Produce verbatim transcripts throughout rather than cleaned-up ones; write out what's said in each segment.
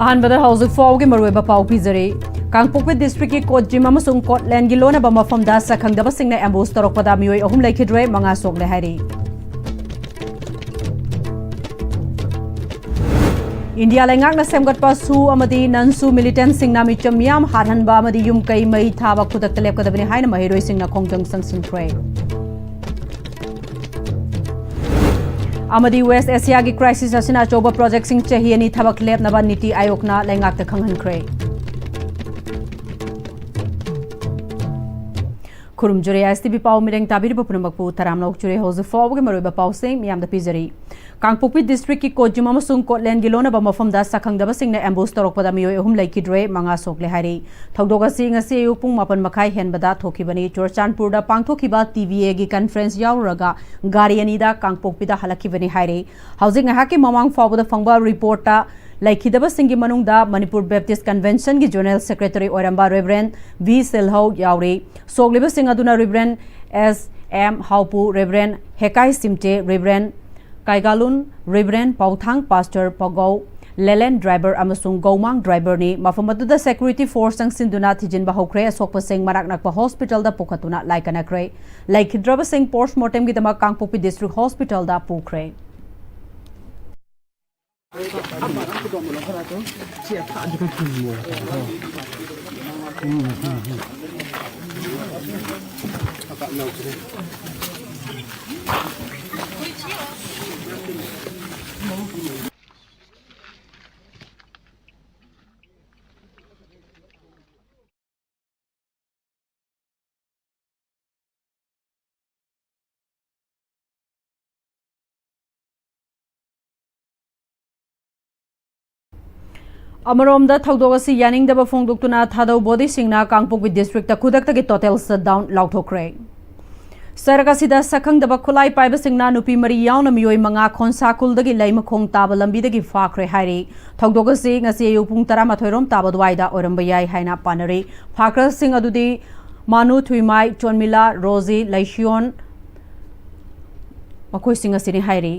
ꯑꯍꯥꯟꯕꯗ ꯍꯧꯖꯤꯛ ꯐꯥꯎꯒꯤ ꯃꯔꯨꯑꯣꯏꯕ ꯄꯥꯎ ꯄꯤꯖꯔꯤ꯫ ꯀꯥꯡꯄꯣꯛꯄꯤ ꯗꯤꯁꯇ꯭ꯔꯤꯛꯀꯤ ꯀꯣꯠ ꯖꯤꯝ ꯑꯃꯁꯨꯡ ꯀꯣꯠꯂꯦꯟꯒꯤ ꯂꯣꯟꯅꯕ ꯃꯐꯝꯗ ꯁꯛꯈꯪꯗꯕꯁꯤꯡꯅ ꯑꯦꯝꯕꯨꯁ ꯇꯧꯔꯛꯄꯗ ꯃꯤꯑꯣꯏ ꯑꯍꯨꯝ ꯂꯩꯈꯤꯗ꯭ꯔꯦ, ꯃꯉꯥ ꯁꯣꯛꯂꯦ ꯍꯥꯏꯔꯤ꯫ ꯏꯟꯗꯤꯌꯥ ꯂꯩꯉꯥꯛꯅ ꯁꯦꯝꯒꯠꯄ ꯁꯨ ꯑꯃꯗꯤ ꯅꯟ ꯁꯨ ꯃꯤꯂꯤꯇꯦꯟꯠꯁꯤꯡꯅ ꯃꯤꯆꯝ ꯃꯤꯌꯥꯝ ꯍꯥꯠꯍꯟꯕ ꯑꯃꯗꯤ ꯌꯨꯝ ꯀꯩ ꯃꯩ ꯊꯥꯕ ꯈꯨꯗꯛꯇ ꯂꯦꯞꯀꯗꯕꯅꯤ ꯍꯥꯏꯅ ꯃꯍꯩꯔꯣꯏꯁꯤꯡꯅ ꯈꯣꯡꯖꯪ ꯆꯪꯁꯤꯟꯈ꯭ꯔꯦ꯫ ꯑꯃꯗꯤ ꯋꯦꯁ ꯑꯦꯁꯤꯌꯥꯒꯤ ꯀ꯭ꯔꯥꯏꯁꯤꯁ ꯑꯁꯤꯅ ꯑꯆꯧꯕ ꯄ꯭ꯔꯣꯖꯦꯛꯁꯤꯡ ꯆꯍꯤ ꯑꯅꯤ ꯊꯕꯛ ꯂꯦꯞꯅꯕ ꯅꯤꯇꯤ ꯑꯥꯌꯣꯒꯅ ꯂꯩꯉꯥꯛꯇ ꯈꯪꯍꯟꯈ꯭ꯔꯦ꯫ ꯈꯨꯔꯨꯝꯖꯔꯤ ꯑꯥꯏ ꯑꯦꯁ ꯇꯤ ꯚꯤ ꯄꯥꯎ ꯃꯤꯔꯦꯡ ꯇꯥꯕꯤꯔꯤꯕ ꯄꯨꯝꯅꯃꯛꯄꯨ ꯇꯔꯥꯝꯅ ꯑꯣꯛꯆꯔꯤ꯫ ꯍꯧꯖꯤꯛ ꯐꯥꯎꯕꯒꯤ ꯃꯔꯨꯑꯣꯏꯕ ꯄꯥꯎꯁꯤꯡ ꯃꯤꯌꯥꯝꯗ ꯄꯤꯖꯔꯤ꯫ ꯀꯥꯡꯄꯣꯛꯄꯤ ꯗꯤꯁꯇ꯭ꯔꯤꯛꯀꯤ ꯀꯣꯠꯖꯤꯝ ꯑꯃꯁꯨꯡ ꯀꯣꯠꯂꯦꯟꯒꯤ ꯂꯣꯟꯅꯕ ꯃꯐꯝꯗ ꯁꯛꯈꯪꯗꯕꯁꯤꯡꯅ ꯑꯦꯝꯕꯨꯁ ꯇꯧꯔꯛꯄꯗ ꯃꯤꯑꯣꯏ ꯑꯍꯨꯝ ꯂꯩꯈꯤꯗ꯭ꯔꯦ, ꯃꯉꯥ ꯁꯣꯛꯂꯦ ꯍꯥꯏꯔꯤ꯫ ꯊꯧꯗꯣꯛ ꯑꯁꯤ ꯉꯁꯤ ꯑꯌꯨꯛ ꯄꯨꯡ ꯃꯥꯄꯟ ꯃꯈꯥꯏ ꯍꯦꯟꯕꯗ ꯊꯣꯛꯈꯤꯕꯅꯤ꯫ ꯆꯨꯔꯆꯥꯟꯄꯨꯔꯗ ꯄꯥꯡꯊꯣꯛꯈꯤꯕ ꯇꯤ ꯚꯤ ꯑꯦꯒꯤ ꯀꯟꯐꯔꯦꯟꯁ ꯌꯥꯎꯔꯨꯔꯒ ꯒꯥꯔꯤ ꯑꯅꯤꯗ ꯀꯥꯡꯄꯣꯛꯄꯤꯗ ꯍꯜꯂꯛꯈꯤꯕꯅꯤ ꯍꯥꯏꯔꯤ꯫ ꯍꯧꯖꯤꯛ ꯉꯥꯏꯍꯥꯛꯀꯤ ꯃꯃꯥꯡ ꯐꯥꯎꯕꯗ ꯐꯪꯕ ꯔꯤꯄꯣꯔꯠꯇ ꯂꯩꯈꯤꯗꯕꯁꯤꯡꯒꯤ ꯃꯅꯨꯡꯗ ꯃꯅꯤꯄꯨꯔ ꯕꯦꯞꯇꯤꯁ ꯀꯟꯚꯦꯟꯁꯟꯒꯤ ꯖꯦꯅꯔꯦꯜ ꯁꯦꯀ꯭ꯔꯦꯇꯔꯤ ꯑꯣꯏꯔꯝꯕ ꯔꯦꯚꯔꯦꯟ ꯚꯤ ꯁꯤꯜꯍꯧ ꯌꯥꯎꯔꯤ꯫ ꯁꯣꯛꯂꯤꯕꯁꯤꯡ ꯑꯗꯨꯅ ꯔꯦꯚꯔꯦꯟ ꯑꯦꯁ ꯑꯦꯝ ꯍꯥꯎꯄꯨ, ꯔꯦꯚꯔꯦꯟ ꯍꯦꯀꯥꯏ ꯁꯤꯝꯆꯦ, ꯔꯦꯚꯔꯦꯟ ꯀꯥꯏꯒꯥꯂꯨꯟ, ꯔꯦꯚꯔꯦꯟ ꯄꯥꯎꯊꯥꯡ, ꯄꯥꯁꯇꯔ ꯄꯒꯧ, ꯂꯦꯂꯦꯟ ꯗ꯭ꯔꯥꯏꯚꯔ ꯑꯃꯁꯨꯡ ꯒꯧꯃꯥꯡ ꯗ꯭ꯔꯥꯏꯚꯔꯅꯤ꯫ ꯃꯐꯝ ꯑꯗꯨꯗ ꯁꯦꯀ꯭ꯌꯨꯔꯤꯇꯤ ꯐꯣꯔꯁ ꯆꯪꯁꯤꯟꯗꯨꯅ ꯊꯤꯖꯤꯟꯕ ꯍꯧꯈ꯭ꯔꯦ꯫ ꯑꯁꯣꯛꯄꯁꯤꯡ ꯃꯅꯥꯛ ꯅꯛꯄ ꯍꯣꯁꯄꯤꯇꯥꯜꯗ ꯄꯨꯈꯠꯇꯨꯅ ꯂꯥꯏ ꯀꯠꯅꯈ꯭ꯔꯦ꯫ ꯂꯩꯈꯤꯗ꯭ꯔꯕꯁꯤꯡ ꯄꯣꯁ꯭ꯠꯃꯣꯔꯇꯦꯝꯒꯤꯗꯃꯛ ꯀꯥꯡꯄꯣꯛꯄꯤ ꯗꯤꯁꯇ꯭ꯔꯤꯛ ꯍꯣꯁꯄꯤꯇꯥꯜꯗ ꯄꯨꯈ꯭ꯔꯦ꯫ ꯑꯃꯔꯣꯝꯗ, ꯊꯧꯗꯣꯛ ꯑꯁꯤ ꯌꯥꯅꯤꯡꯗꯕ ꯐꯣꯡꯗꯣꯛꯇꯨꯅ ꯊꯥꯗꯧ ꯕꯣꯗꯤꯁꯤꯡꯅ ꯀꯥꯡꯄꯣꯛꯄꯤ ꯗꯤꯁꯇ꯭ꯔꯤꯛꯇ ꯈꯨꯗꯛꯇꯒꯤ ꯇꯣꯇꯦꯜ ꯁꯠꯗꯥꯎꯟ ꯂꯥꯎꯊꯣꯛꯈ꯭ꯔꯦ꯫ ꯁꯔꯛ ꯑꯁꯤꯗ ꯁꯛꯈꯪꯗꯕ ꯈꯨꯠꯂꯥꯏ ꯄꯥꯏꯕꯁꯤꯡꯅ ꯅꯨꯄꯤ ꯃꯔꯤ ꯌꯥꯎꯅ ꯃꯤꯑꯣꯏ ꯃꯉꯥ ꯈꯣꯟꯁꯥꯀꯨꯜꯗꯒꯤ ꯂꯩꯃꯈꯣꯡ ꯇꯥꯕ ꯂꯝꯕꯤꯗꯒꯤ ꯐꯥꯈ꯭ꯔꯦ ꯍꯥꯏꯔꯤ꯫ ꯊꯧꯗꯣꯛ ꯑꯁꯤ ꯉꯁꯤ ꯑꯌꯨꯛ ꯄꯨꯡ ꯇꯔꯥꯃꯥꯊꯣꯏ ꯔꯣꯝ ꯇꯥꯕ ꯑꯗꯨꯋꯥꯏꯗ ꯑꯣꯏꯔꯝꯕ ꯌꯥꯏ ꯍꯥꯏꯅ ꯄꯥꯅꯔꯤ꯫ ꯐꯥꯈ꯭ꯔꯁꯤꯡ ꯑꯗꯨꯗꯤ ꯃꯥꯅꯨ ꯊꯨꯏꯃꯥꯏ, ꯆꯣꯟꯃꯤꯂꯥ, ꯔꯣꯖꯤ, ꯂꯩꯁꯤꯌꯣꯟ, ꯃꯈꯣꯏꯁꯤꯡ ꯑꯁꯤꯅꯤ ꯍꯥꯏꯔꯤ꯫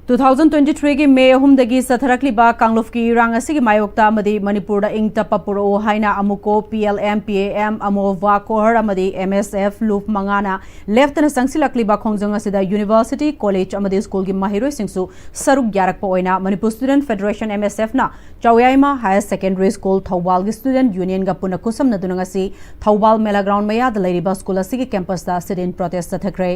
ꯇꯨ ꯊꯥꯎꯖꯟ ꯇ꯭ꯋꯦꯟꯇꯤ ꯊ꯭ꯔꯤꯒꯤ ꯃꯦ ꯑꯍꯨꯝꯗꯒꯤ ꯆꯠꯊꯔꯛꯂꯤꯕ ꯀꯥꯡꯂꯨꯞꯀꯤ ꯏꯔꯥꯡ ꯑꯁꯤꯒꯤ ꯃꯥꯌꯣꯛꯇ ꯑꯃꯗꯤ ꯃꯅꯤꯄꯨꯔꯗ ꯏꯪ ꯇꯞꯄ ꯄꯨꯔꯛꯎ ꯍꯥꯏꯅ ꯑꯃꯨꯛꯀꯣ P L M, P A M, ꯑꯃꯣ ꯋꯥ ꯀꯣꯍꯔ ꯑꯃꯗꯤ ꯑꯦꯝ ꯑꯦꯁ ꯑꯦꯐ ꯂꯨꯞ ꯃꯉꯥꯅ ꯂꯦꯞꯇꯅ ꯆꯪꯁꯤꯜꯂꯛꯂꯤꯕ ꯈꯣꯡꯖꯪ ꯑꯁꯤꯗ ꯌꯨꯅꯤꯚꯔꯁꯤꯇꯤ, ꯀꯣꯂꯦꯖ ꯑꯃꯗꯤ ꯁ꯭ꯀꯨꯜꯒꯤ ꯃꯍꯩꯔꯣꯏꯁꯤꯡꯁꯨ ꯁꯔꯨꯛ ꯌꯥꯔꯛꯄ ꯑꯣꯏꯅ ꯃꯅꯤꯄꯨꯔ ꯁ꯭ꯇꯨꯗꯦꯟꯠ ꯐꯦꯗꯔꯦꯁꯟ, ꯑꯦꯝ ꯑꯦꯁ ꯑꯦꯐꯅ ꯆꯥꯎꯌꯥꯏꯃ ꯍꯥꯌꯔ ꯁꯦꯀꯦꯟꯗꯔꯤ ꯁ꯭ꯀꯨꯜ ꯊꯧꯕꯥꯜꯒꯤ ꯁ꯭ꯇꯨꯗꯦꯟꯠ ꯌꯨꯅꯤꯌꯟꯒ ꯄꯨꯟꯅ ꯈꯨꯠꯁꯝꯅꯗꯨꯅ ꯉꯁꯤ ꯊꯧꯕꯥꯜ ꯃꯦꯂꯥ ꯒ꯭ꯔꯥꯎꯟ ꯃꯌꯥꯗ ꯂꯩꯔꯤꯕ ꯁ꯭ꯀꯨꯜ ꯑꯁꯤꯒꯤ ꯀꯦꯝꯄꯁꯇ sit-in protest ꯆꯠꯊꯈ꯭ꯔꯦ꯫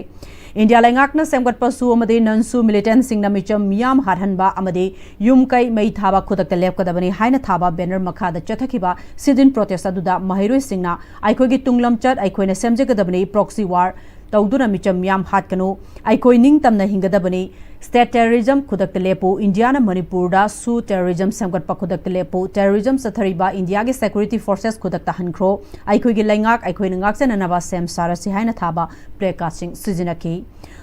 ꯏꯟꯗꯤꯌꯥ ꯂꯩꯉꯥꯛꯅ ꯁꯦꯝꯒꯠꯄ ꯁꯨ ꯑꯃꯗꯤ ꯅꯟ ꯁꯨ ꯃꯤꯂꯤꯇꯦꯟꯠꯁꯤꯡꯅ ꯃꯤꯆꯝ ꯃꯤꯌꯥꯝ ꯍꯥꯠꯍꯟꯕ ꯑꯃꯗꯤ ꯌꯨꯝ ꯀꯩ ꯃꯩ ꯊꯥꯕ ꯈꯨꯗꯛꯇ ꯂꯦꯞꯀꯗꯕꯅꯤ ꯍꯥꯏꯅ ꯊꯥꯕ ꯕꯦꯅꯔ ꯃꯈꯥꯗ ꯆꯠꯊꯈꯤꯕ sit-in protest ꯑꯗꯨꯗ ꯃꯍꯩꯔꯣꯏꯁꯤꯡꯅ "ꯑꯩꯈꯣꯏꯒꯤ ꯇꯨꯡ ꯂꯝꯆꯠ ꯑꯩꯈꯣꯏꯅ ꯁꯦꯝꯖꯒꯗꯕꯅꯤ, proxy war ꯇꯧꯗꯨꯅ ꯃꯤꯆꯝ ꯃꯤꯌꯥꯝ ꯍꯥꯠꯀꯅꯨ, ꯑꯩꯈꯣꯏ ꯅꯤꯡꯇꯝꯅ ꯍꯤꯡꯒꯗꯕꯅꯤ, state terrorism ꯈꯨꯗꯛꯇ ꯂꯦꯞꯄꯨ, ꯏꯟꯗꯤꯌꯥꯅ ꯃꯅꯤꯄꯨꯔꯗ ꯁꯨ terrorism ꯁꯦꯝꯒꯠꯄ ꯈꯨꯗꯛꯇ ꯂꯦꯞꯄꯨ, terrorism ꯆꯠꯊꯔꯤꯕ ꯏꯟꯗꯤꯌꯥꯒꯤ security forces ꯈꯨꯗꯛꯇ ꯍꯟꯈ꯭ꯔꯣ, ꯑꯩꯈꯣꯏꯒꯤ ꯂꯩꯉꯥꯛ ꯑꯩꯈꯣꯏꯅ ꯉꯥꯛꯆꯅꯅꯕ ꯁꯦꯝ ꯁꯥꯔꯁꯤ" ꯍꯥꯏꯅ ꯊꯥꯕ placardꯁꯤꯡ ꯁꯤꯖꯤꯟꯅꯈꯤ꯫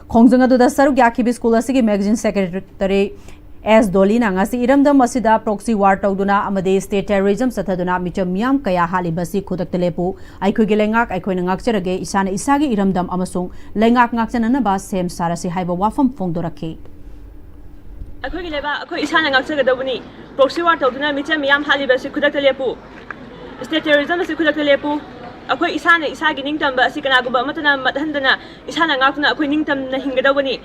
ꯈꯣꯡꯖꯪ ꯑꯗꯨꯗ ꯁꯔꯨꯛ ꯌꯥꯈꯤꯕ ꯁ꯭ꯀꯨꯜ ꯑꯁꯤꯒꯤ magazine secretary ꯑꯦꯁ ꯗꯣꯂꯤꯅ ꯉꯁꯤ ꯏꯔꯝꯗꯝ ꯑꯁꯤꯗ proxy war ꯇꯧꯗꯨꯅ ꯑꯃꯗꯤ state terrorism ꯆꯠꯊꯗꯨꯅ ꯃꯤꯆꯝ ꯃꯤꯌꯥꯝ ꯀꯌꯥ ꯍꯥꯠꯂꯤꯕꯁꯤ ꯈꯨꯗꯛꯇ ꯂꯦꯞꯄꯨ, ꯑꯩꯈꯣꯏꯒꯤ ꯂꯩꯉꯥꯛ ꯑꯩꯈꯣꯏꯅ ꯉꯥꯛꯆꯔꯒꯦ, ꯏꯁꯥꯅ ꯏꯁꯥꯒꯤ ꯏꯔꯝꯗꯝ ꯑꯃꯁꯨꯡ ꯂꯩꯉꯥꯛ ꯉꯥꯛꯆꯅꯅꯕ ꯁꯦꯝ ꯁꯥꯔꯁꯤ ꯍꯥꯏꯕ ꯋꯥꯐꯝ ꯐꯣꯡꯗꯣꯔꯛꯈꯤ꯫ ꯑꯩꯈꯣꯏꯒꯤ ꯂꯩꯕꯥꯛ ꯑꯩꯈꯣꯏ ꯏꯁꯥꯅ ꯉꯥꯛꯆꯒꯗꯧꯕꯅꯤ꯫ Proxy war ꯇꯧꯗꯨꯅ ꯃꯤꯆꯝ ꯃꯤꯌꯥꯝ ꯍꯥꯠꯂꯤꯕꯁꯤ ꯈꯨꯗꯛꯇ ꯂꯦꯞꯄꯨ꯫ State terrorism ꯑꯁꯤ ꯈꯨꯗꯛꯇ ꯂꯦꯞꯄꯨ꯫ ꯑꯩꯈꯣꯏ ꯏꯁꯥꯅ ꯏꯁꯥꯒꯤ ꯅꯤꯡꯇꯝꯕ ꯑꯁꯤ ꯀꯅꯥꯒꯨꯝꯕ ꯑꯃꯠꯇꯅ ꯃꯠꯍꯟꯗꯅ ꯏꯁꯥꯅ ꯉꯥꯛꯇꯨꯅ ꯑꯩꯈꯣꯏ ꯅꯤꯡꯇꯝꯅ ꯍꯤꯡꯒꯗꯧꯕꯅꯤ꯫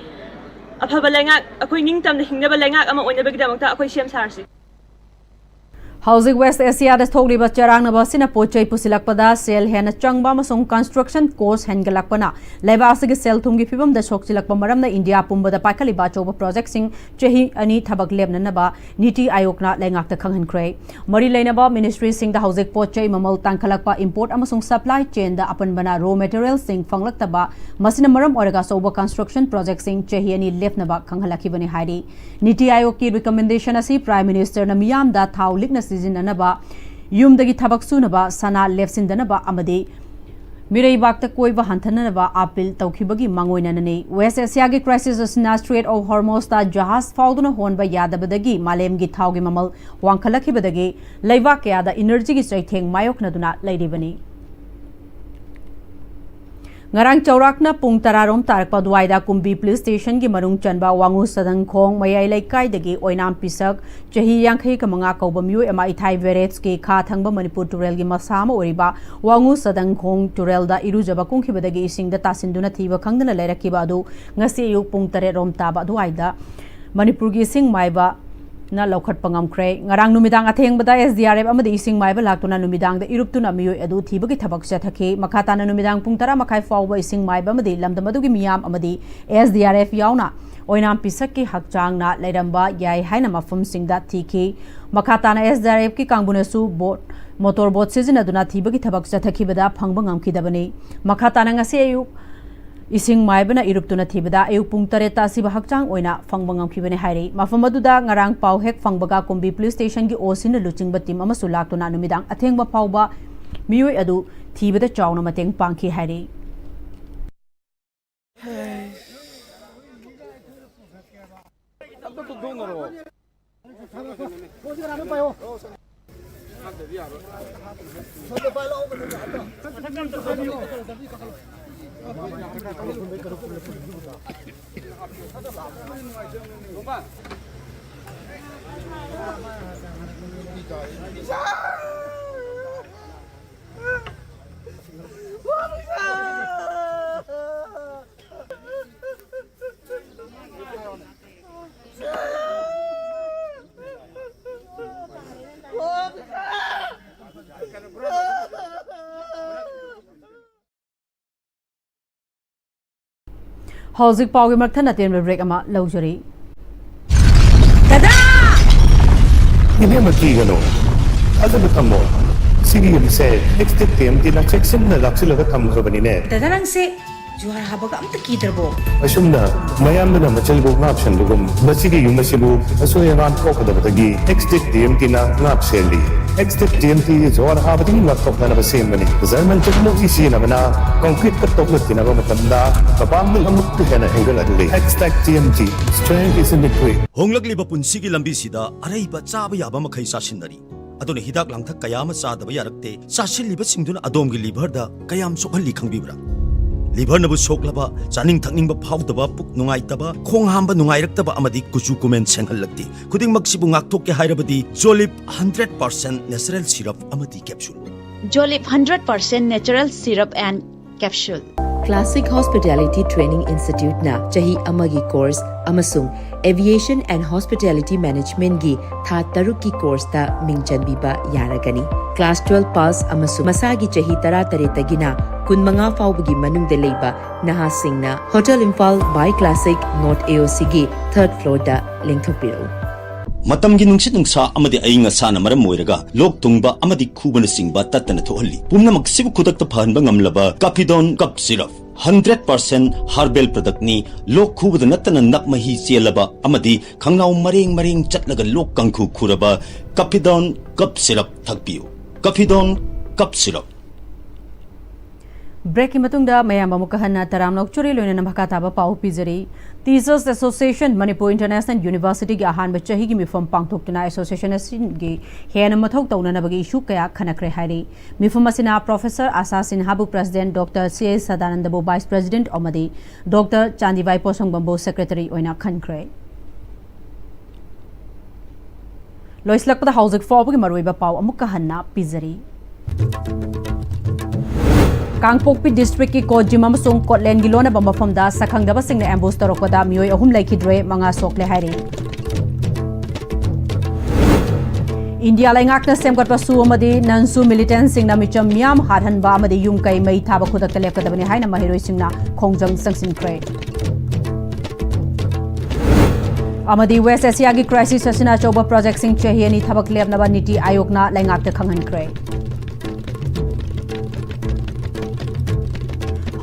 ꯑꯐꯕ ꯂꯩꯉꯥꯛ, ꯑꯩꯈꯣꯏ ꯅꯤꯡꯇꯝꯅ ꯍꯤꯡꯅꯕ ꯂꯩꯉꯥꯛ ꯑꯃ ꯑꯣꯏꯅꯕꯒꯤꯗꯃꯛꯇ ꯑꯩꯈꯣꯏ ꯁꯦꯝ ꯁꯥꯔꯁꯤ꯫ ꯍꯧꯖꯤꯛ ꯋꯦꯁ ꯑꯦꯁꯤꯌꯥꯗ ꯊꯣꯛꯂꯤꯕ ꯆꯔꯥꯡꯅꯕ ꯑꯁꯤꯅ ꯄꯣꯠ ꯆꯩ ꯄꯨꯁꯤꯜꯂꯛꯄꯗ ꯁꯦꯜ ꯍꯦꯟꯅ ꯆꯪꯕ ꯑꯃꯁꯨꯡ construction cost ꯍꯦꯟꯒꯠꯂꯛꯄꯅ ꯂꯩꯕꯥꯛ ꯑꯁꯤꯒꯤ ꯁꯦꯜ ꯊꯨꯝꯒꯤ ꯐꯤꯕꯝꯗ ꯁꯣꯛꯆꯤꯜꯂꯛꯄ ꯃꯔꯝꯅ ꯏꯟꯗꯤꯌꯥ ꯄꯨꯝꯕꯗ ꯄꯥꯏꯈꯠꯂꯤꯕ ꯑꯆꯧꯕ projectꯁꯤꯡ ꯆꯍꯤ ꯑꯅꯤ ꯊꯕꯛ ꯂꯦꯞꯅꯅꯕ ꯅꯤꯇꯤ ꯑꯥꯌꯣꯒꯅ ꯂꯩꯉꯥꯛꯇ ꯈꯪꯍꯟꯈ꯭ꯔꯦ꯫ ꯃꯔꯤ ꯂꯩꯅꯕ ministryꯁꯤꯡꯗ ꯍꯧꯖꯤꯛ ꯄꯣꯠ ꯆꯩ ꯃꯃꯜ ꯇꯥꯡꯈꯠꯂꯛꯄ, import ꯑꯃꯁꯨꯡ supply chainꯗ ꯑꯄꯟꯕꯅ raw materialꯁꯤꯡ ꯐꯪꯂꯛꯇꯕ, ꯃꯁꯤꯅ ꯃꯔꯝ ꯑꯣꯏꯔꯒ ꯑꯆꯧꯕ construction projectꯁꯤꯡ ꯆꯍꯤ ꯑꯅꯤ ꯂꯦꯞꯅꯕ ꯈꯪꯍꯜꯂꯛꯈꯤꯕꯅꯤ ꯍꯥꯏꯔꯤ꯫ ꯅꯤꯇꯤ ꯑꯥꯌꯣꯒꯀꯤ recommendation ꯑꯁꯤ Prime Ministerꯅ ꯃꯤꯌꯥꯝꯗ ꯊꯥꯎ ꯂꯤꯛꯅ ꯁꯤꯖꯤꯟꯅꯅꯕ, ꯌꯨꯝꯗꯒꯤ ꯊꯕꯛ ꯁꯨꯅꯕ, ꯁꯅꯥ ꯂꯦꯞꯁꯤꯟꯗꯅꯕ ꯑꯃꯗꯤ ꯃꯤꯔꯩꯕꯥꯛꯇ ꯀꯣꯏꯕ ꯍꯟꯊꯅꯅꯕ appeal ꯇꯧꯈꯤꯕꯒꯤ ꯃꯥꯡꯑꯣꯏꯅꯅꯅꯤ꯫ ꯋꯦꯁ ꯑꯦꯁꯤꯌꯥꯒꯤ crisis ꯑꯁꯤꯅ Strait of Hormuzꯇ ꯖꯍꯥꯖ ꯐꯥꯎꯗꯨꯅ ꯍꯣꯟꯕ ꯌꯥꯗꯕꯗꯒꯤ ꯃꯥꯂꯦꯝꯒꯤ ꯊꯥꯎꯒꯤ ꯃꯃꯜ ꯋꯥꯡꯈꯠꯂꯛꯈꯤꯕꯗꯒꯤ ꯂꯩꯕꯥꯛ ꯀꯌꯥꯗ energyꯒꯤ ꯆꯩꯊꯦꯡ ꯃꯥꯌꯣꯛꯅꯗꯨꯅ ꯂꯩꯔꯤꯕꯅꯤ꯫ ꯉꯔꯥꯡ ꯆꯥꯎꯔꯥꯛꯅ ꯄꯨꯡ ꯇꯔꯥ ꯔꯣꯝ ꯇꯥꯔꯛꯄ ꯑꯗꯨꯋꯥꯏꯗ ꯀꯨꯝꯕꯤ ꯄꯨꯂꯤꯁ ꯁ꯭ꯇꯦꯁꯟꯒꯤ ꯃꯅꯨꯡ ꯆꯟꯕ ꯋꯥꯉꯨ ꯁꯗꯪꯈꯣꯡ ꯃꯌꯥꯏ ꯂꯩꯀꯥꯏꯗꯒꯤ ꯑꯣꯏꯅꯥꯝ ꯄꯤꯁꯛ ꯆꯍꯤ ꯌꯥꯡꯈꯩꯒ ꯃꯉꯥ ꯀꯧꯕ ꯃꯤꯑꯣꯏ ꯑꯃ ꯏꯊꯥꯏ ꯕꯦꯔꯦꯖꯀꯤ ꯈꯥ ꯊꯪꯕ ꯃꯅꯤꯄꯨꯔ ꯇꯨꯔꯦꯜꯒꯤ ꯃꯁꯥ ꯑꯃ ꯑꯣꯏꯔꯤꯕ ꯋꯥꯉꯨ ꯁꯗꯪꯈꯣꯡ ꯇꯨꯔꯦꯜꯗ ꯏꯔꯨꯖꯕ ꯀꯨꯝꯈꯤꯕꯗꯒꯤ ꯏꯁꯤꯡꯗ ꯇꯥꯁꯤꯟꯗꯨꯅ ꯊꯤꯕ ꯈꯪꯗꯅ ꯂꯩꯔꯛꯈꯤꯕ ꯑꯗꯨ ꯉꯁꯤ ꯑꯌꯨꯛ ꯄꯨꯡ ꯇꯔꯦꯠ ꯔꯣꯝ ꯇꯥꯕ ꯑꯗꯨꯋꯥꯏꯗ ꯃꯅꯤꯄꯨꯔꯒꯤ ꯏꯁꯤꯡ ꯃꯥꯏꯕꯅ ꯂꯧꯈꯠꯄ ꯉꯝꯈ꯭ꯔꯦ꯫ ꯉꯔꯥꯡ ꯅꯨꯃꯤꯗꯥꯡ ꯑꯊꯦꯡꯕꯗ S D R F ꯑꯃꯗꯤ ꯏꯁꯤꯡ ꯃꯥꯏꯕ ꯂꯥꯛꯇꯨꯅ ꯅꯨꯃꯤꯗꯥꯡꯗ ꯏꯔꯨꯞꯇꯨꯅ ꯃꯤꯑꯣꯏ ꯑꯗꯨ ꯊꯤꯕꯒꯤ ꯊꯕꯛ ꯆꯠꯊꯈꯤ꯫ ꯃꯈꯥ ꯇꯥꯅ ꯅꯨꯃꯤꯗꯥꯡ ꯄꯨꯡ ꯇꯔꯥ ꯃꯈꯥꯏ ꯐꯥꯎꯕ ꯏꯁꯤꯡ ꯃꯥꯏꯕ ꯑꯃꯗꯤ ꯂꯝꯗꯝ ꯑꯗꯨꯒꯤ ꯃꯤꯌꯥꯝ ꯑꯃꯗꯤ S D R F ꯌꯥꯎꯅ ꯑꯣꯏꯅꯥꯝ ꯄꯤꯁꯛꯀꯤ ꯍꯛꯆꯥꯡꯅ ꯂꯩꯔꯝꯕ ꯌꯥꯏ ꯍꯥꯏꯅ ꯃꯐꯝꯁꯤꯡꯗ ꯊꯤꯈꯤ꯫ ꯃꯈꯥ ꯇꯥꯅ S D R F ꯀꯤ ꯀꯥꯡꯕꯨꯅꯁꯨ ꯕꯣꯠ, ꯃꯣꯇꯣꯔ ꯕꯣꯠ ꯁꯤꯖꯤꯟꯅꯗꯨꯅ ꯊꯤꯕꯒꯤ ꯊꯕꯛ ꯆꯠꯊꯈꯤꯕꯗ ꯐꯪꯕ ꯉꯝꯈꯤꯗꯕꯅꯤ꯫ ꯃꯈꯥ ꯇꯥꯅ ꯉꯁꯤ ꯑꯌꯨꯛ ꯏꯁꯤꯡ ꯃꯥꯏꯕꯅ ꯏꯔꯨꯞꯇꯨꯅ ꯊꯤꯕꯗ ꯑꯌꯨꯛ ꯄꯨꯡ ꯇꯔꯦꯠꯇ ꯑꯁꯤꯕ ꯍꯛꯆꯥꯡ ꯑꯣꯏꯅ ꯐꯪꯕ ꯉꯝꯈꯤꯕꯅꯤ ꯍꯥꯏꯔꯤ꯫ ꯃꯐꯝ ꯑꯗꯨꯗ ꯉꯔꯥꯡ ꯄꯥꯎ ꯍꯦꯛ ꯐꯪꯕꯒ ꯀꯨꯝꯕꯤ ꯄꯨꯂꯤꯁ ꯁ꯭ꯇꯦꯁꯟꯒꯤ ꯑꯣ ꯁꯤꯅ ꯂꯨꯆꯤꯡꯕ ꯇꯤꯝ ꯑꯃꯁꯨ ꯂꯥꯛꯇꯨꯅ ꯅꯨꯃꯤꯗꯥꯡ ꯑꯊꯦꯡꯕ ꯐꯥꯎꯕ ꯃꯤꯑꯣꯏ ꯑꯗꯨ ꯊꯤꯕꯗ ꯆꯥꯎꯅ ꯃꯇꯦꯡ ꯄꯥꯡꯈꯤ ꯍꯥꯏꯔꯤ꯫ ꯍꯧꯖꯤꯛ ꯄꯥꯎꯒꯤ ꯃꯔꯛ ꯊꯠꯅ ꯇꯦꯟꯕ ꯕ꯭ꯔꯦꯛ ꯑꯃ ꯂꯧꯖꯔꯤ꯫ ꯗꯗꯥ! ꯏꯕꯦꯝꯃ, ꯀꯤꯒꯅꯨ꯫ ꯊꯥꯖꯕ ꯊꯝꯃꯣ꯫ ꯁꯤꯒꯤ ꯌꯨꯝꯁꯦ ꯑꯦꯛꯁꯇꯦꯛ ꯇꯤ ꯑꯦꯝ ꯇꯤꯅ ꯆꯦꯛꯁꯤꯟꯅ ꯂꯥꯛꯁꯤꯜꯂꯒ ꯊꯝꯈ꯭ꯔꯕꯅꯤꯅꯦ꯫ ꯗꯗꯥ, ꯅꯪꯁꯦ ꯖꯨꯍꯥꯔ ꯍꯥꯕꯒ ꯑꯝꯇ ꯀꯤꯗ꯭ꯔꯕꯣ? ꯑꯁꯨꯝꯅ ꯃꯌꯥꯝꯗꯨꯅ ꯃꯆꯤꯜꯕꯨ ꯉꯥꯛ ꯁꯦꯟꯕꯒꯨꯝ, ꯃꯁꯤꯒꯤ ꯌꯨꯝ ꯑꯁꯤꯕꯨ ꯑꯁꯣꯏ ꯑꯉꯥꯝ ꯊꯣꯛꯀꯗꯕꯗꯒꯤ ꯑꯦꯛꯁꯇꯦꯛ ꯇꯤ ꯑꯦꯝ ꯇꯤꯅ ꯉꯥꯛ ꯁꯦꯜꯂꯤ꯫ ꯑꯦꯛꯁꯇꯦꯛ ꯇꯤ ꯑꯦꯝ ꯇꯤ ꯖꯨꯍꯥꯔ ꯍꯥꯕꯗꯒꯤ ꯉꯥꯛꯊꯣꯛꯅꯅꯕ ꯁꯦꯝꯕꯅꯤ꯫ ꯖꯔꯃꯟ ꯇꯦꯛꯅꯣꯂꯣꯖꯤ ꯁꯤꯖꯤꯟꯅꯕꯅ ꯀꯪꯀ꯭ꯔꯤꯠꯀ ꯇꯣꯛꯅ ꯊꯤꯅꯕ ꯃꯇꯝꯗ ꯃꯄꯥꯡꯒꯜ ꯑꯃꯨꯛꯀ ꯍꯦꯟꯅ ꯍꯦꯟꯒꯠꯍꯜꯂꯤ꯫ ꯑꯦꯛꯁꯇꯦꯛ T M T, strength is in the grip. ꯍꯣꯡꯂꯛꯂꯤꯕ ꯄꯨꯟꯁꯤꯒꯤ ꯂꯝꯕꯤꯁꯤꯗ ꯑꯔꯩꯕ ꯆꯥꯕ ꯌꯥꯕ ꯃꯈꯩ ꯆꯥꯁꯤꯟꯅꯔꯤ꯫ ꯑꯗꯨꯅ ꯍꯤꯗꯥꯛ ꯂꯥꯡꯊꯛ ꯀꯌꯥ ꯑꯃ ꯆꯥꯗꯕ ꯌꯥꯔꯛꯇꯦ꯫ ꯆꯥꯁꯤꯜꯂꯤꯕꯁꯤꯡꯗꯨꯅ ꯑꯗꯣꯝꯒꯤ ꯂꯤꯚꯔꯗ ꯀꯌꯥꯝ ꯁꯣꯛꯍꯜꯂꯤ ꯈꯪꯕꯤꯕ꯭ꯔꯥ? ꯂꯤꯚꯔꯅꯕꯨ ꯁꯣꯛꯂꯕ, ꯆꯥꯅꯤꯡ ꯊꯛꯅꯤꯡꯕ ꯐꯥꯎꯗꯕ, ꯄꯨꯛ ꯅꯨꯡꯉꯥꯏꯇꯕ, ꯈꯣꯡ ꯍꯥꯝꯕ ꯅꯨꯡꯉꯥꯏꯔꯛꯇꯕ ꯑꯃꯗꯤ ꯀꯨꯆꯨ ꯀꯨꯃꯦꯟ ꯁꯦꯡꯍꯜꯂꯛꯇꯦ꯫ ꯈꯨꯗꯤꯡꯃꯛꯁꯤꯕꯨ ꯉꯥꯛꯊꯣꯛꯀꯦ ꯍꯥꯏꯔꯕꯗꯤ ꯖꯣꯂꯤꯞ ꯍꯟꯗ꯭ꯔꯦꯠ ꯄꯥꯔꯁꯦꯟ ꯅꯦꯆꯔꯦꯜ ꯁꯤꯔꯞ ꯑꯃꯗꯤ capsule. Jolip hundred percent natural syrup and capsule. Classic Hospitality Training Institute ꯅ ꯆꯍꯤ ꯑꯃꯒꯤ ꯀꯣꯔꯁ ꯑꯃꯁꯨꯡ Aviation and Hospitality Management ꯒꯤ ꯊꯥ ꯇꯔꯨꯛꯀꯤ ꯀꯣꯔꯁꯇ ꯃꯤꯡ ꯆꯟꯕꯤꯕ ꯌꯥꯔꯒꯅꯤ꯫ ꯀ꯭ꯂꯥꯁ ꯇ꯭ꯋꯦꯜꯐ ꯄꯥꯁ ꯑꯃꯁꯨꯡ ꯃꯁꯥꯒꯤ ꯆꯍꯤ ꯇꯔꯥꯇꯔꯦꯠꯇꯒꯤꯅ ꯀꯨꯟꯃꯉꯥ ꯐꯥꯎꯕꯒꯤ ꯃꯅꯨꯡꯗ ꯂꯩꯕ ꯅꯍꯥꯁꯤꯡꯅ ꯍꯣꯇꯦꯜ ꯏꯝꯐꯥꯜ ꯕꯥꯏ ꯀ꯭ꯂꯥꯁꯤꯛ ꯅꯣꯔꯠ ꯑꯦ ꯑꯣ ꯁꯤꯒꯤ ꯊꯔꯗ ꯐ꯭ꯂꯣꯔꯗ ꯂꯦꯡꯊꯣꯛꯄꯤꯔꯛꯎ꯫ ꯃꯇꯝꯒꯤ ꯅꯨꯡꯁꯤꯠ ꯅꯨꯡꯁꯥ ꯑꯃꯗꯤ ꯑꯏꯪ ꯑꯁꯥꯅ ꯃꯔꯝ ꯑꯣꯏꯔꯒ ꯂꯣꯛ ꯊꯨꯡꯕ ꯑꯃꯗꯤ ꯈꯨꯕꯅꯆꯤꯡꯕ ꯇꯠꯇꯅ ꯊꯣꯛꯍꯜꯂꯤ꯫ ꯄꯨꯝꯅꯃꯛꯁꯤꯕꯨ ꯈꯨꯗꯛꯇ ꯐꯍꯟꯕ ꯉꯝꯂꯕ ꯀꯥꯐꯤꯗꯣꯟ cup syrup. Hundred percent herbal ꯄ꯭ꯔꯗꯛꯅꯤ꯫ ꯂꯣꯛ ꯈꯨꯕꯗ ꯅꯠꯇꯅ ꯅꯞ ꯃꯍꯤ ꯆꯦꯜꯂꯕ ꯑꯃꯗꯤ ꯈꯪꯅꯥꯎ ꯃꯔꯦꯡ ꯃꯔꯦꯡ ꯆꯠꯂꯒ ꯂꯣꯛ ꯀꯥꯡꯈꯨ ꯈꯨꯔꯕ ꯀꯥꯐꯤꯗꯣꯟ ꯀꯞ ꯁꯤꯔꯞ ꯊꯛꯄꯤꯌꯨ꯫ ꯀꯥꯐꯤꯗꯣꯟ cup syrup. ꯕ꯭ꯔꯦꯛꯀꯤ ꯃꯇꯨꯡꯗ ꯃꯌꯥꯝ ꯑꯃꯨꯛꯀ ꯍꯟꯅ ꯇꯔꯥꯝꯅ ꯑꯣꯛꯆꯔꯤ, ꯂꯣꯏꯅꯅ ꯃꯈꯥ ꯇꯥꯕ ꯄꯥꯎ ꯄꯤꯖꯔꯤ꯫ Teachers Association Manipur International University ꯒꯤ ꯑꯍꯥꯟꯕ ꯆꯍꯤꯒꯤ ꯃꯤꯐꯝ ꯄꯥꯡꯊꯣꯛꯇꯨꯅ ꯑꯦꯁꯣꯁꯤꯌꯦꯁꯟ ꯑꯁꯤꯒꯤ ꯍꯦꯟꯅ ꯃꯊꯧ ꯇꯧꯅꯅꯕꯒꯤ ꯏꯁꯨ ꯀꯌꯥ ꯈꯟꯅꯈ꯭ꯔꯦ ꯍꯥꯏꯔꯤ꯫ ꯃꯤꯐꯝ ꯑꯁꯤꯅ ꯄ꯭ꯔꯣꯐꯦꯁꯔ ꯑꯥꯁꯥ ꯁꯤꯟꯍꯥꯕꯨ ꯄ꯭ꯔꯦꯁꯤꯗꯦꯟꯠ, ꯗꯣꯛꯇꯔ ꯁꯤ ꯑꯦꯁ ꯁꯗꯥꯅꯟꯗꯕꯨ ꯚꯥꯏꯁ ꯄ꯭ꯔꯦꯁꯤꯗꯦꯟꯠ ꯑꯃꯗꯤ ꯗꯣꯛꯇꯔ ꯆꯥꯟꯗꯤꯚꯥꯏ ꯄꯣꯁꯪꯕꯝꯕꯨ ꯁꯦꯀ꯭ꯔꯦꯇꯔꯤ ꯑꯣꯏꯅ ꯈꯟꯈ꯭ꯔꯦ꯫ ꯂꯣꯏꯁꯤꯜꯂꯛꯄꯗ ꯍꯧꯖꯤꯛ ꯐꯥꯎꯕꯒꯤ ꯃꯔꯨꯑꯣꯏꯕ ꯄꯥꯎ ꯑꯃꯨꯛꯀ ꯍꯟꯅ ꯄꯤꯖꯔꯤ꯫ ꯀꯥꯡꯄꯣꯛꯄꯤ ꯗꯤꯁꯇ꯭ꯔꯤꯛꯀꯤ ꯀꯣꯖꯤꯝ ꯑꯃꯁꯨꯡ ꯀꯣꯠꯂꯦꯟꯒꯤ ꯂꯣꯟꯅꯕ ꯃꯐꯝꯗ ꯁꯛꯈꯪꯗꯕꯁꯤꯡꯅ ꯑꯦꯝꯕꯨꯁ ꯇꯧꯔꯛꯄꯗ ꯃꯤꯑꯣꯏ ꯑꯍꯨꯝ ꯂꯩꯈꯤꯗ꯭ꯔꯦ, ꯃꯉꯥ ꯁꯣꯛꯂꯦ ꯍꯥꯏꯔꯤ꯫ ꯏꯟꯗꯤꯌꯥ ꯂꯩꯉꯥꯛꯅ ꯁꯦꯝꯒꯠꯄ ꯁꯨ ꯑꯃꯗꯤ ꯅꯟ ꯁꯨ ꯃꯤꯂꯤꯇꯦꯟꯠꯁꯤꯡꯅ ꯃꯤꯆꯝ ꯃꯤꯌꯥꯝ ꯍꯥꯠꯍꯟꯕ ꯑꯃꯗꯤ ꯌꯨꯝ ꯀꯩ ꯃꯩ ꯊꯥꯕ ꯈꯨꯗꯛꯇ ꯂꯦꯞꯀꯗꯕꯅꯤ ꯍꯥꯏꯅ ꯃꯍꯩꯔꯣꯏꯁꯤꯡꯅ ꯈꯣꯡꯖꯪ ꯆꯪꯁꯤꯟꯈ꯭ꯔꯦ꯫ ꯑꯃꯗꯤ ꯋꯦꯁ ꯑꯦꯁꯤꯌꯥꯒꯤ ꯀ꯭ꯔꯥꯏꯁꯤꯁ ꯑꯁꯤꯅ ꯑꯆꯧꯕ ꯄ꯭ꯔꯣꯖꯦꯛꯁꯤꯡ ꯆꯍꯤ ꯑꯅꯤ ꯊꯕꯛ ꯂꯦꯞꯅꯕ ꯅꯤꯇꯤ ꯑꯥꯌꯣꯒꯅ ꯂꯩꯉꯥꯛꯇ ꯈꯪꯍꯟꯈ꯭ꯔꯦ꯫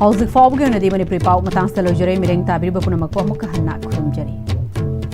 ꯍꯧꯖꯤꯛ ꯐꯥꯎꯕꯒꯤ ꯑꯣꯏꯅꯗꯤ ꯃꯅꯤꯄꯨꯔꯤ ꯄꯥꯎ ꯃꯇꯥꯡꯁꯤꯗ ꯂꯣꯏꯖꯔꯦ꯫ ꯃꯤꯠꯌꯦꯡ ꯇꯥꯕꯤꯔꯤꯕ ꯄꯨꯝꯅꯃꯛꯄꯨ ꯑꯃꯨꯛꯀ ꯍꯟꯅ ꯈꯨꯔꯨꯝꯖꯔꯤ꯫